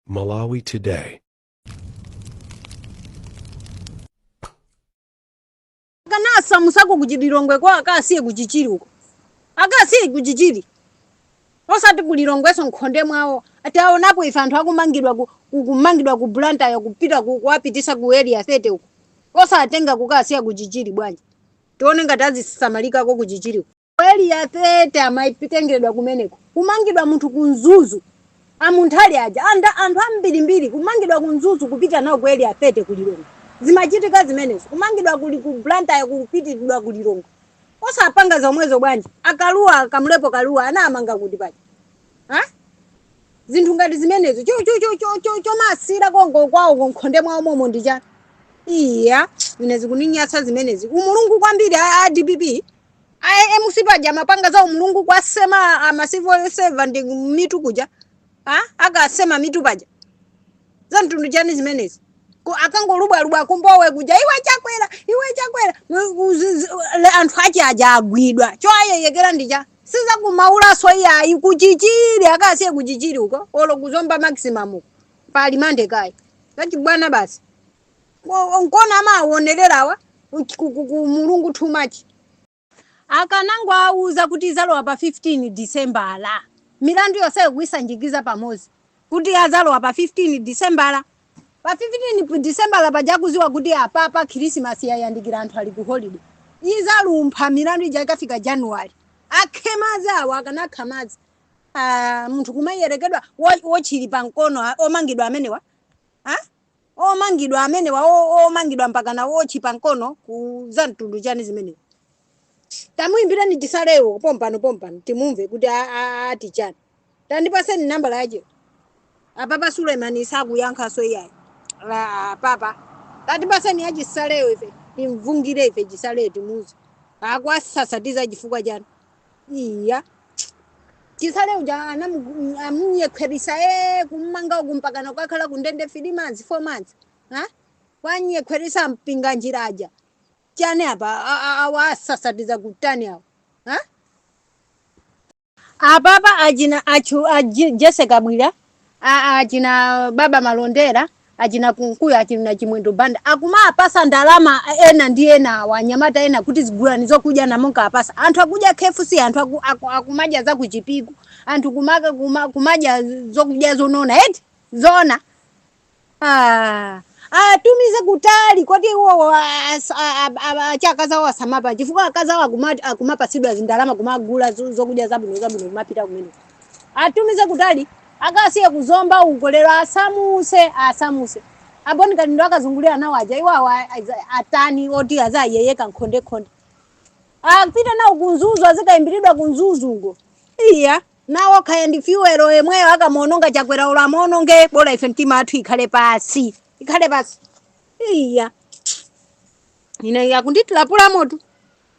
Malawi Today. Akanasamusako ku Lilongwe kwa akasiye ku Chichiri uko, akasiye ku Chichiri, osati ku Lilongweso nkhonde mwawo. Taonapo ife anthu akumangidwa kumangidwa ku Blantyre, kupita kuwapitisa ku Area 30 uko. Osatenga kukasiya ku Chichiri bwanji? Tione ngati azisamalika ku Chichiri uko. Area 30 amaitengeredwa kumeneko. Kumangidwa munthu ku Mzuzu, amunthali aja anda anthu ambirimbiri, kumangidwa ku Mzuzu kupita nawo ku Area 30 ku Lilongwe. Zimachitika zimenezo. Kumangidwa kuli ku Blantyre kupitidwa ku Lilongwe. Osapanga zomwezo bwanji? Akaluwa, akamulepo Kaluwa anamanga kuti paja? Ha, zinthu ngati zimenezo chomasira kongo kwawo nkhonde mwawo momo ndi chani? Iya, ine zikuninyasa zimenezi. Umulungu kwambiri a DPP, a MCP aja amapanga za umulungu kwasema ama civil servant mitu kuja. Ha, akasema mitu paja, za mtundu chani zimenezi? Akangolubwalubwa kumbowe kuja, "Iwe Chakwera, iwe Chakwera." Anthu achi aja agwidwa, choayeyekera ndicha sizakumaulaso iyayi. Kuchichiri, akasiye kuchichiri uko, olo kuzomba maximum uko pali mande kayi zachibwana basi. Nkona amaonererawa ku mulungu too much. Akanango auza kuti izalowa pa 15 December, milandu yonseyo kuisanjikiza pamodzi kuti azalowa pa 15 December. Pa 15 December paja kuziwa kuti apapa Khrisimasi yayandikira, anthu ali ku holiday, izalumpha milandu ija ikafika January. Akhe madzi awo, akanakha madzi. Ah, munthu kumayerekedwa wotchili pa mkono, omangidwa amenewa, ah? Omangidwa amenewa, omangidwa mpaka na wotchi pa mkono, ku za mtundu chani zimenezo? Tamuimbireni Chisalewo pompano pompano, timumve kuti ati chani. Tandipaseni nambala yache. Apapa Sulemani sakuyankhaso iyayi. Papa, tatipaseni ya Chisalewo, ife timvungire, ife Chisalewo timuze akwasasatiza chifukwa chani. Iya, Chisale uja amunyekhwerisa e kummanga uku mpakana kukakhala kundende 3 months, 4 months, ha, kwanyekhwerisa mpinga njiraja chani apa? Awasasatiza kutani awo, ha? Apapa achina achu Jesse Kabwila, achina Baba Malondera, achina Kunkuyu, achina Chimwendo Banda, akumapasa ndalama ena ndi ena awa anyamata ena kuti zigulani zokudya, namonka apasa anthu akudya KFC, anthu akumadya za kuchipiku, anthu kumadya zokudya zonona eti zona. Ah, atumize kutali koti iwo achakazawo asamapa, chifukwa akazawo akumapasidwa zindalama kumagula zokudya zabwino zabwino, kumapita kumene. Atumize kutali, akasiye kuzomba uko. Lero asamuse, asamuse aboni kalindo akazungulira nawo aja. Iwawo atani oti azayeyeka nkhonde khonde? Apite nawo kunzuzu, azikayimbiridwa kunzuzu uko. Iya, nawo khaya ndi fuel yemweyo akamuononga Chakwera, ulo amuononge, bola ife mtima athu ikhale pasi, ikhale pasi. Iya, ine akunditilapulamotu,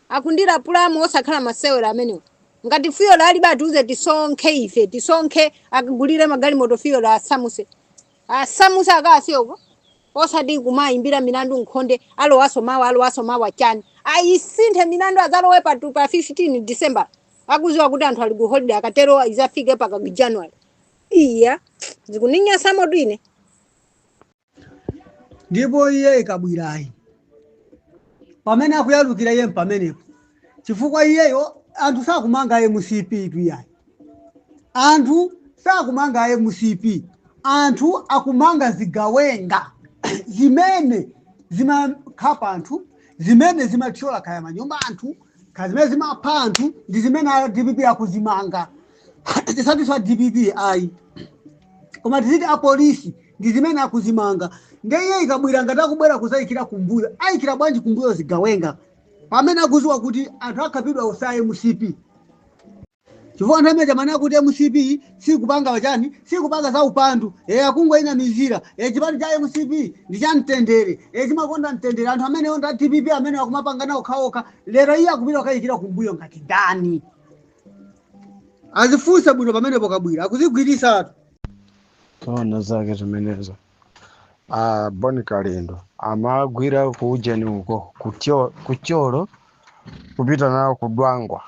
akundirapulamo, osakhala masewera amenewo. Ngati fuel alibe, atiuze, tisonkhe ife, tisonkhe akagulire magalimoto fuel, asamuse, asamuse akasiye uko, osati kumayimbira milandu nkhonde, alowaso mawa, alowaso mawa chani. Ayisinthe milandu, azalowe pa 15 December, akuziwa kuti anthu ali ku holiday. Akatero izafike paka ku January. Iya, zikuninyasamotu ine. Ndipo iye Kabwirayi pamene akuyalukira iye pamenepo, chifukwa iyeyo anthu sakumanga MCP tuyayi, anthu sakumanga MCP, anthu akumanga zigawenga zimene zimakhapa anthu, zimene zimathyola kaya manyumba anthu, kaya zimene zimapha anthu, ndi zimene a DPP akuzimanga. Tisatiswa DPP ayi, koma tiziti apolisi ndi zimene akuzimanga. Ndiye Kabwira ngati akubwera kuzayikira kumbuyo, ayikira bwanji kumbuyo zigawenga pamene akuziwa kuti anthu akhapidwa usa MCP? Chifukwa anthu amene amanena kuti MCP sikupanga chani, sikupanga za upandu, akungoina mizira, chipani cha MCP ndi cha mtendere, chimakonda mtendere, anthu amene onda DPP amene akumapangana okhaokha, lero iye akupita kukayikira kumbuyo ngati ndani? Azifunse bwino pamenepo Kabwira, akuzigwirisatu. Zoona zake zimenezo. Ah, Boni Kalindo amagwira ku ujeni uko kucholo, kupita nawo kudwangwa,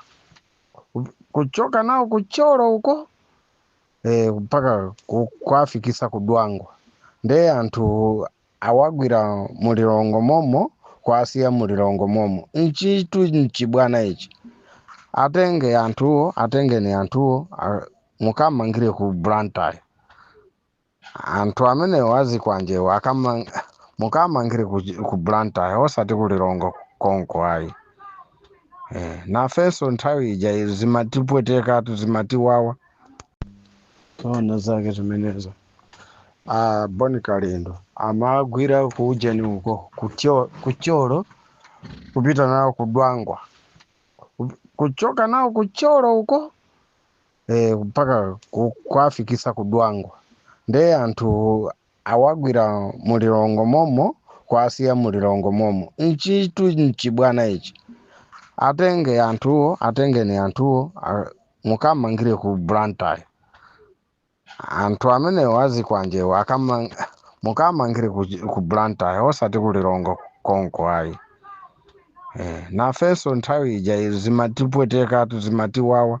kuchoka nawo kucholo uko. Mpaka kuafikisa kudwangwa. Nde anthu awagwira mulilongo momo, kwasiya mulilongo momo. Nchitu nchibwana ichi. Atenge anthuwo, atengeni anthuwo, mukamangire ku Blantyre. Anthu amenewo azikwanjewo mukamangire ku Blantyre, osati kulilongo konko ayi. Nafenso nthawi ija zimatipwetekatu, zimatiwawa. Zoona zake zimenezo. Ah, Boni Kalindo amagwira ku ujeni uko kucholo kupita nawo kudwangwa, kuchoka nawo kucholo uko, mpaka kuafikisa kudwangwa. Nde anthu awagwira mulilongo momo, kwasiya mulilongo momo. Nchitu nchibwana ichi. Atenge anthuwo, atengeni anthuwo, mukamangire ku Blantyre. Anthu amenewo azikwanjewo mukamangire ku Blantyre, osati kulilongo konko ayi. Nafenso nthawi ija zimatipwetekatu, zimatiwawa.